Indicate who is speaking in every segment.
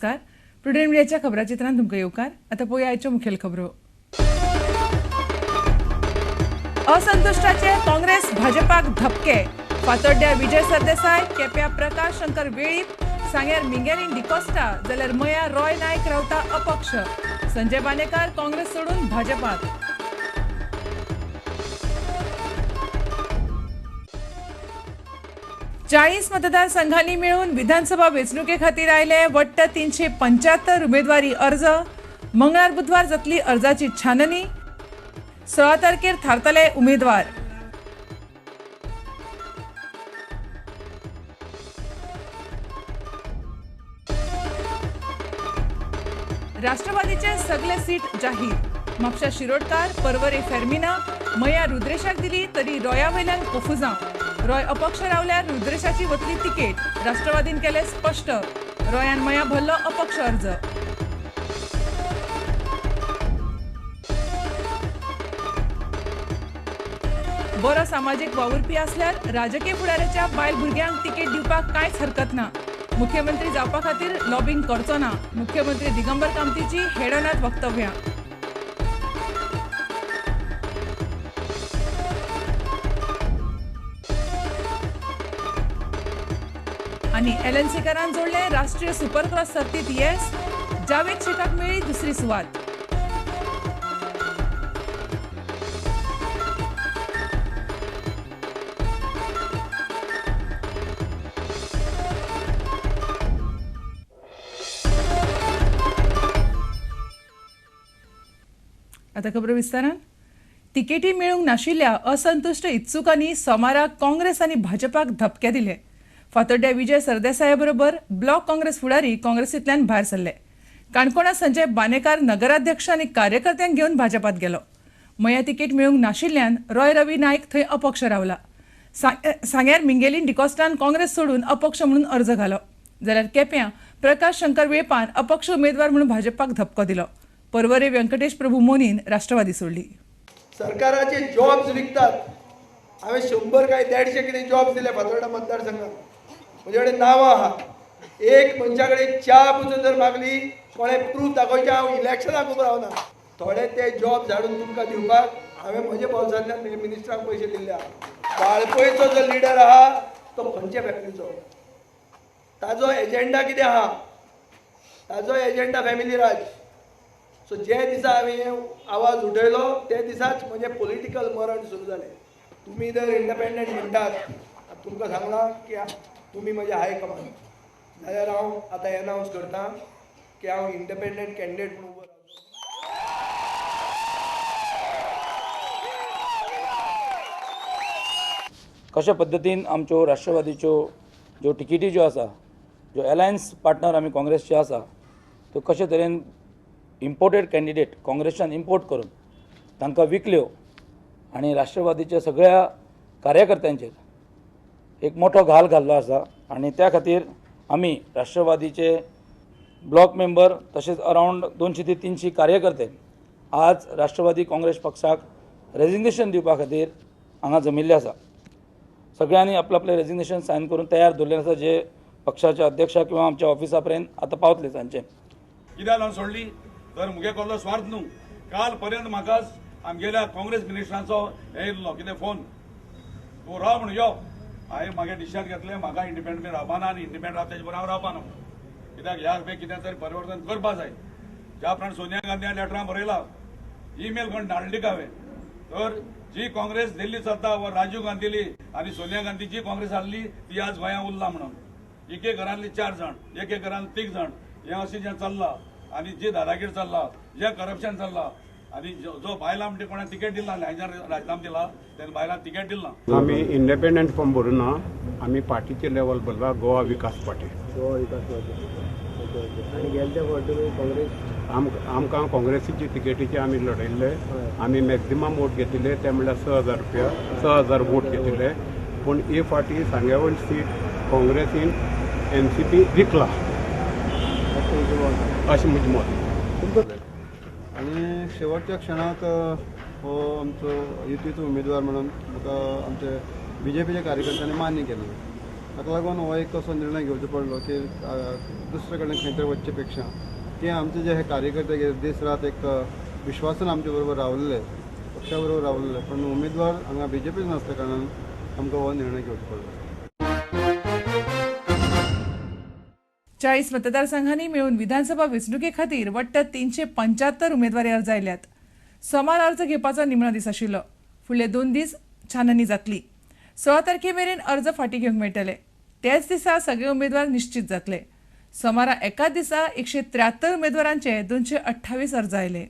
Speaker 1: नमस्कार, प्रुडंट मीडियाच्या खबराचित्रांत तुमकां येवकार. आतां पळोवया आयच्यो मुखेल खबरो. असंतुश्टाचे काँग्रेस भाजपाक धपके. फातोड्ड्या विजय सरदेसाय, केप्या प्रकाश शंकर वेळीप, सांग्यार मिंगेलीन डिकोस्टा, जाल्यार मया रॉय नायक रावता अपक्ष. संजय बानेकार काँग्रेस सोडून भाजपात. 40 मतदारसंघांनी मिळून विधानसभा वेंचणुके खातीर आयले वट्ट 375 उमेदवारी अर्ज. मंगळार बुधवार जातली अर्जाची छाननी. 16 तारखेर थारतले उमेदवार. राष्ट्रवादीचे सगळे सीट जाहीर. म्हापशा शिरोडकार, परवरे फेर्मिना, मया रुद्रेशाक दिली तरी रॉया वयल्यान कोफुजांव. रॉय अपक्ष रावल्यार रुद्रेशाची वतली तिकेट. राष्ट्रवादीन केले स्पश्ट. रॉयान मया भरलो अपक्ष अर्ज. बरो सामाजीक वावुरपी आसल्यार राजकीय फुडाऱ्याच्या बायल भुरग्यांक तिकेट दिवपाक कांयच हरकत ना. मुख्यमंत्री जावपा खातीर लॉबिंग करचो ना. मुख्यमंत्री दिगंबर कामतीची हेडनात वक्तव्यां. आनी एलएनसीकारान जोडले राष्ट्रीय सुपरक्रॉस सर्तीत येस. जावेद शेखाक मेळ्ळी दुसरी सुवात. आता खबर विस्तारान. तिकेटी मेळूंक नाशिल्ल्या असंतुश्ट इत्सुकांनी सोमाराक काँग्रेस आनी भाजपाक धपके दिले. फातोड्ड्या विजय सरदेसाया बरोबर ब्लॉक काँग्रेस फुडारी काँग्रेसींतल्यान भायर सरले. काणकोणा संजय बानेकार नगराध्यक्ष आनी कार्यकर्त्यांक घेवन भाजपात गेलो. मया तिकेट मेळूंक नाशिल्ल्यान रॉय रवी नायक थंय अपक्ष रावला. सांग्यार मिंगेलीन डिकॉस्टान काँग्रेस सोडून अपक्ष म्हणून अर्ज घालो. जाल्यार केप्यां प्रकाश शंकर वेळपान अपक्ष उमेदवार म्हणून भाजपाक धपको दिलो. परवरे व्यंकटेश प्रभू मोनीन राष्ट्रवादी सोडली.
Speaker 2: सरकाराचे जॉब्स विकतात. हांवें 100 काय 150 कितें जॉब्स दिले फातोर्डा मतदारसंघात. म्हजे कडेन नांवां आहा. एक मनशा कडेन च्या पसून जर मागली कोणें प्रूफ दाखोवचें हांव इलेक्शनाक उबो रावना. थोडे ते जॉब्स हाडून तुमकां दिवपाक हांवें म्हजे बोल्सांतल्यान मिनिस्टरांक पयशे दिल्ले आहा. वाळपयचो जो लिडर आहा तो खंयच्या फॅमिलीचो, ताजो एजेंडा कितें आहा, ताजो एजेंडा फॅमिली राज. सो जे दिसा हांवें आवाज उठयलो ते दिसाच म्हजें पॉलिटिकल मरण सुरू जालें. तुमी जर इंडिपेंडंट म्हणटात, तुमकां सांगलां की तुमी म्हजे हाय कमांड, जाल्यार हांव आतां एनावन्स करता की हांव इंडिपेंडंट कॅन्डिडेट म्हणून उबो रावतलो.
Speaker 3: कशा पद्दतीन आमच्यो राष्ट्रवादीच्यो ज्यो तिकेटी ज्यो आसा, ज्यो एलायन्स पार्टनर आमी काँग्रेसचे आसा, त्यो कशे तरेन इम्पोर्टेड कॅन्डिडेट काँग्रेसान इम्पोर्ट करून तांकां विकल्यो आनी राष्ट्रवादीच्या सगळ्या कार्यकर्त्यांचेर एक मोठो घाल घाल्लो आसा. आनी त्या खातीर आमी राष्ट्रवादीचे ब्लॉक मेंबर तशेंच अरावंड 200 ते 300 कार्यकर्ते आज राष्ट्रवादी काँग्रेस पक्षाक रेजिग्नेशन दिवपा खातीर हांगा जमिल्ले आसा. सगळ्यांनी आपलं आपलें रेजिग्नेशन सायन करून तयार दवरलें आसा, जे पक्षाच्या अध्यक्षा किंवा आमच्या ऑफिसा पर्यंत आतां पावतले तांचे.
Speaker 4: कित्याक लागून सोडली तर मुगे कसलो स्वार्थ न्हू. काल पर्यंत म्हाका आमगेल्या काँग्रेस मिनिस्टरांचो हें येयल्लो कितें फोन, तूं राव म्हणून यो. हांवें म्हागे डिसिजन घेतलें, म्हाका इंडिपेंडंट रावपाना आनी इंडिपेंडंट रावता तेजे बरोबर हांव रावपाना. कित्याक ह्या पे कितें तरी परिवर्तन करपा जाय. ज्या प्रमाणे सोनिया गांधीन लेटरां बरयला, ईमेल कोण धाडली का हांवें, तर जी काँग्रेस दिल्ली चलता वा राजीव गांधीली आनी सोनिया गांधी जी काँग्रेस हाडली ती आज गोंयांत उरला म्हणून. एक एक घरांतली 4 जाण, एक एक घरांत 3 जाण, हें अशें जें चल्लां आनी जी दादागीर चल्ला, जें करप्शन चल्लां आनी जो बायलां म्हणटा कोणाक तिकेट दिला हांच्या राजनामा दिला तेन्ना बायलांक तिकेट दिला.
Speaker 5: आमी इंडिपेंडंट फॉर्म भरूं ना, आमी पार्टीचे लेवल भरला, गोवा विकास पार्टी.
Speaker 6: गोवा विकास पार्टी. आनी गेले ते फावट तुमी काँग्रेस,
Speaker 5: आमकां काँग्रेसीची तिकेटीचे आमी लढयल्ले. आमी मॅक्झिमम वोट घेतिल्ले ते म्हणल्यार 6,000 रुपया, 6,000 वोट घेतिल्ले. पूण ही फावटी सांग्या वयली सीट काँग्रेसीन एनसीपी विकला अशें म्हजें मत.
Speaker 6: आनी शेवटच्या क्षणाक हो आमचो युतीचो उमेदवार म्हणून म्हाका आमचे बीजेपीच्या कार्यकर्त्यांनी मान्य केल्लें. ताका लागून हो एक असो निर्णय घेवचो पडलो की दुसरे कडेन खंय तरी वचचे पेक्षा ते आमचे जे हे कार्यकर्ते दीस रात एक विश्वासान आमचे बरोबर रावल्ले, पक्षा बरोबर रावल्ले, पण उमेदवार हांगा बीजेपीच नासल्या कारणान आमकां हो निर्णय घेवचो पडलो.
Speaker 1: 40 मतदारसंघांनी मेळून विधानसभा वेंचणुके खातीर वट्ट 375 उमेदवारी अर्ज आयल्यात. सोमार अर्ज घेवपाचो निमणो दीस आशिल्लो. फुडले 2 दीस छाननी जातली. 16 तारखे मेरेन अर्ज फाटीं घेवंक मेळटले. त्याच दिसा सगळे उमेदवार निश्चित जातले. सोमारा एकाच दिसा 173 उमेदवारांचे 228 अर्ज आयले.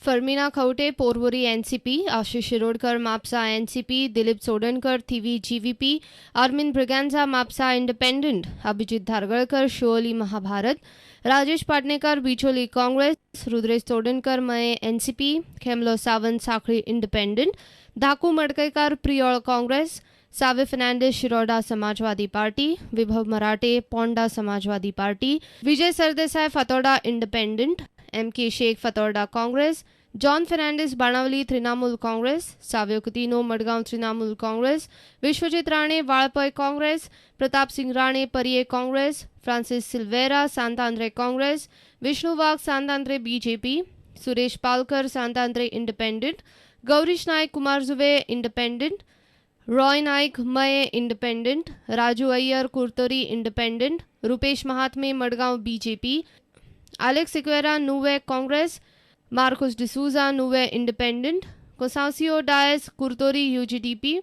Speaker 7: Fermina Khaunte Porvorim NCP, Ashish Shirodkar Mapusa NCP, Dilip Chodankar Thivim GVP, Armin Braganza Mapusa independent, Abhijit Dhargalkar Siolim Mahabharat, Rajesh Patnekar Bicholim Congress, Rudresh Chodankar Mayem NCP, Khemlo Sawant Sanquelim independent, Dhaku Madkaikar Priol Congress, Savio Fernandes Shiroda Samajwadi party, Vibhav Marathe Ponda Samajwadi party, Vijay Sardesai Fatorda independent, M K Sheikh Fatorda Congress, John Fernandes Benaulim Trinamool Congress, Savio Coutinho Madgaon Trinamool Congress, Vishwajit Rane Valpoi Congress, Pratap Singh Rane Parye Congress, Francis Silveira Santandrem Congress, Vishnu Wagh Santandrem BJP, Suresh Palkar Santandrem independent, Gaurish Naik Cumbarjua independent, Roy Naik Mayem independent, Raju Iyer Curtorim independent, Rupesh Mahatme Madgaon BJP, Alex Sequeira Nuvem Congress, Marcos D'Souza Nuvem independent, Constancio Dias Curtorim UGDP,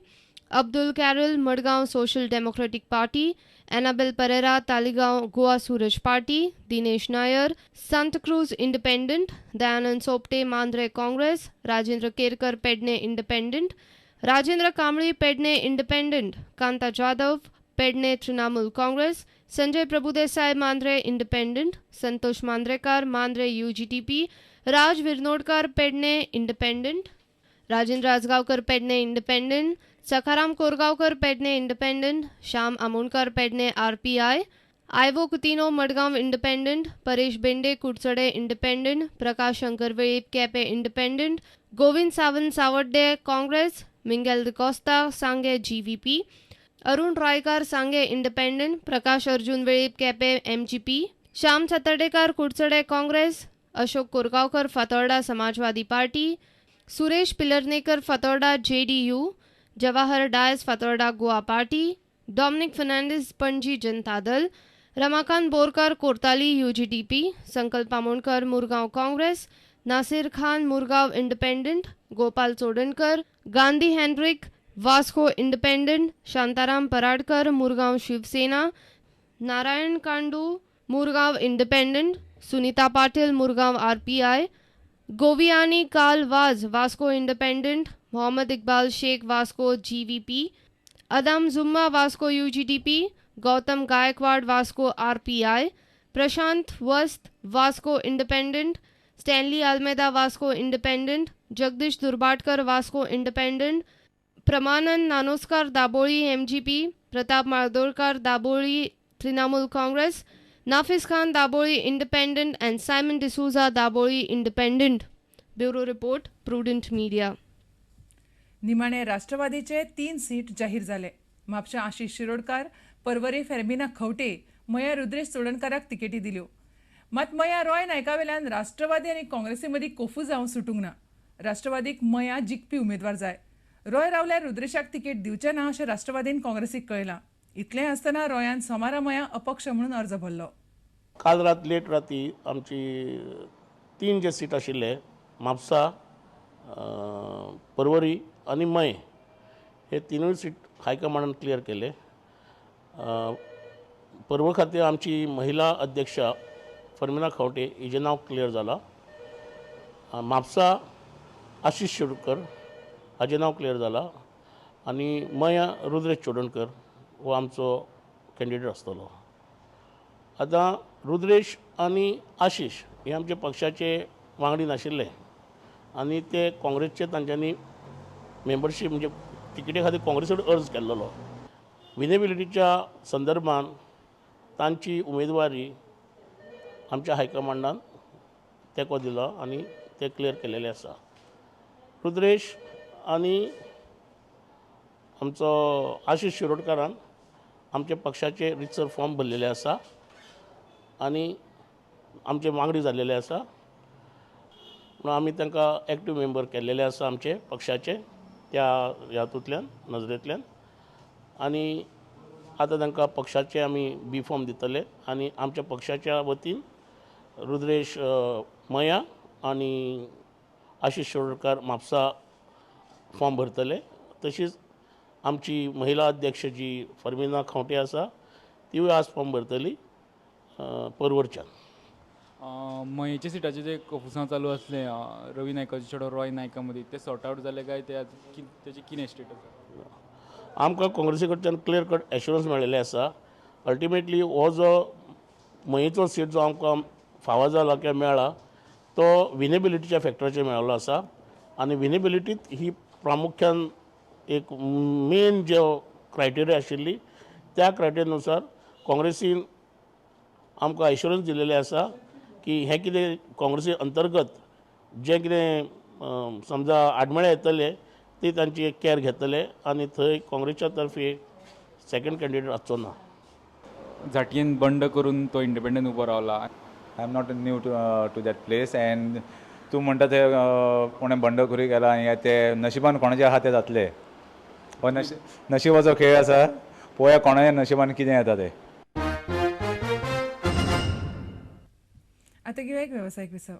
Speaker 7: Abdul Carol Madgaon social democratic party, Annabel Pereira Taleigao Goa Suraj party, Dinesh Nair Santacruz independent, Dayanand Sopte Mandrem Congress, Rajendra Kerkar Pedne independent, Rajendra Kamli Pedne independent, Kanta Jadhav Pedne Trinamool Congress, Sanjay Prabhudesai Mandrem independent, Santosh Mandrekar Mandrem UGTP, Raj Virnodkar Pedne independent, Rajendra Ajgaonkar Pedne independent, Sakharam Korgaonkar Pedne independent, Shyam Amonkar Pedne RPI, Ivo Coutinho Madgaon independent, Paresh Bende Kudchade independent, Prakash Shankar Velip Quepem independent, Govind Sawant Savarde Congress, Mingel D'Costa Sanguem GVP, Arun Raikar Sanguem independent, Prakash Arjun Velip Quepem MGP, Shyam Satardekar Kudchade Congress, Ashok Korgaonkar Fatorda Samajwadi party, Suresh Pillarnekar Fatorda JDU, Jawahar Dias Fatorda Goa party, Dominic Fernandes Panaji Janata Dal, Ramakant Borkar Cortalim UGDP, Sankalp Amonkar Murgaon Congress, Nasir Khan Murgaon independent, Gopal Chodankar, Gandhi Henrik Vasco independent, Shantaram Paradkar Murgaon Shiv Sena, Narayan Kandu Murgaon independent, Sunita Patil Murgaon RPI, Goviyani Carl Vaz Vasco independent, Mohammad Iqbal Sheikh Vasco GVP, Adam Zumma Vasco UGDP, Gautam Gaikwad Vasco RPI, Prashant Vast Vasco independent, Stanley Almeida Vasco independent, Jagdish Durbatkar Vasco independent, Pramanand Nanoskar Dabolim MGP, Pratap Mardolkar Dabolim Trinamool Congress, Nafis Khan Dabolim independent and Simon D'Souza Dabolim independent. Bureau report, Prudent media.
Speaker 1: निमाणे राष्ट्रवादीचे 3 seat जाहीर जाले. म्हापशा आशिष शिरोडकार, परवरी फेर्मिना खवटे, मया रुद्रेश चोडणकाराक तिकेटी दिल्यो. मात मया रॉय नायकावेल्यान राष्ट्रवादी आनी काँग्रेसी मदीं कोफुजांव सुटूंक ना. राष्ट्रवादीक मया जिखपी उमेदवार जाय. रॉय रावल्यार रुद्रेशाक तिकेट दिवचे ना अशें राष्ट्रवादीन काँग्रेसीक कळयलां. इतलें आसतना रॉयान सोमारा मया अपक्ष म्हणून अर्ज भरलो.
Speaker 8: काल रात लेट राती आमची 3 जे सीट आशिल्ले म्हापसा, परवरी आनी मये हे 3 सीट हायकमांडान क्लियर केले. परवरी खातीर आमची महिला अध्यक्षा फर्मिना खवटे हिजें नांव क्लियर जालां. म्हापसा आशिष शिरोडकर हाजें नांव क्लियर जालां आनी मया रुद्रेश चोडणकर हो आमचो कॅन्डिडेट आसतलो. आतां रुद्रेश आनी आशिष हे आमचे पक्षाचे वांगडी नाशिल्ले आनी ते काँग्रेसचे तांच्यांनी मेंबरशीप म्हणजे तिकेटी खातीर काँग्रेस कडेन अर्ज केल्लो. विनेबिलिटीच्या संदर्भान तांची उमेदवारी आमच्या हायकमांडान तेंको दिलो आनी ते क्लियर केलेले आसा. रुद्रेश आनी आमचो आशिष शिरोडकारान आमच्या पक्षाचे रितसर फॉर्म भरलेले आसा आनी आमचे मागणी जाल्लेले आसा म्हणून आमी तांकां एक्टिव मेंबर केल्लेले आसा आमचे पक्षाचे त्या हातूंतल्यान नजरेंतल्यान आनी आतां तांकां पक्षाचे आमी बी फॉर्म दितले आनी आमच्या पक्षाच्या वतीन रुद्रेश मया आनी आशिष शिरोडकर म्हापसा फॉर्म भरतले. तशीच आमची महिला अध्यक्ष जी फर्मिना खांवटे आसा तिवूय आज फॉर्म भरतली परवरच्यान.
Speaker 9: मयेच्या सिटाचे जे कोफुसांव चालू आसलें रवी नायकाचे चेडो रॉय नायका मदीं ते सॉर्ट आवट जाले काय ते तेजे कितें स्टेटस?
Speaker 8: आमकां काँग्रेसी कडच्यान क्लियर कट एश्युरन्स मेळिल्लें आसा. अल्टिमेटली हो जो मयेचो सीट जो आमकां फावो जाला किंवा मेळ्ळा तो विनेबिलिटीच्या फॅक्टराचेर मेळिल्लो आसा आनी विनेबिलिटीत ही प्रामुख्यान एक मेन ज्यो क्रायटेरिया आशिल्ली त्या क्रायटेरियानुसार काँग्रेसीन आमकां एश्युरन्स दिलेलें आसा की हें कितें काँग्रेसी अंतर्गत जें कितें समजा आडमेळें येतले ती तांची केअर घेतले आनी थंय काँग्रेसच्या तर्फे सेकंड कॅन्डिडेट आसचो ना.
Speaker 9: झाटयेन बंड करून तो इंडिपेंडंट उबो रावला.
Speaker 10: I am not new to that place and तूं म्हणटा ते कोणें बंडखोरी केला आनी ते नशिबान कोणाचें आहा तें जातलें. हो नशिबाचो खेळ आसा, पळोवया कोणाच्या नशिबान कितें येता तें.
Speaker 1: आतां घेवया एक वेवसायीक विसव.